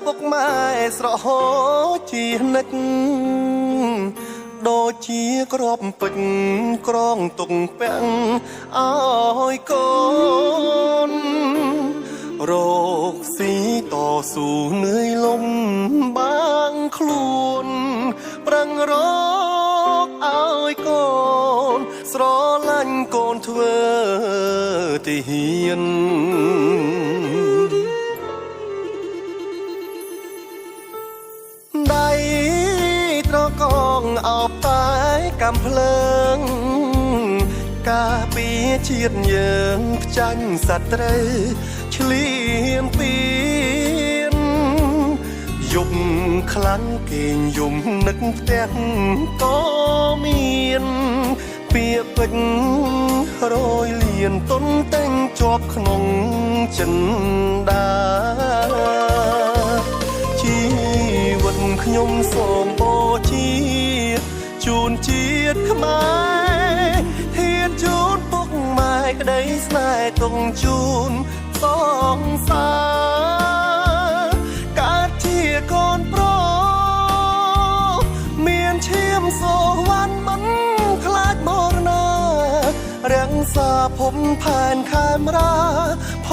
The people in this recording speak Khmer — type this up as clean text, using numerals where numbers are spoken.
ពុកម៉ែស្រហជានិចដូចជាក្របពេជ្រក្រងទុកពាំងឲ្យកូនរោគស៊ីតស៊ូនឿយលំបាងខ្លួនប្រឹងរកឲ្យកូនស្រឡាញ់កូនធ្វើទីហ៊ានដៃត្រកងអោបតែកំភ្លើងការពារជាតិយើងផ្ចាញ់សត្រូវឆ្លៀនពៀនយំខ្លាំងគេងយំនឹកផ្ទះក៏មានពាក្យពេចន៍រយលៀនទុនតែងជាប់ក្នុងចិនដាជីវិតខ្ញុំសូមបូជាជូនជាតិខ្មែរធានជូនពុកម៉ែក្តីស្នេហ៍ទុកជូនសងសាកើតជាកូនប្រុសមានឈាមសូវណ្ណមិនខ្លាចមរណារាំងសាភពផែនខេមរាផ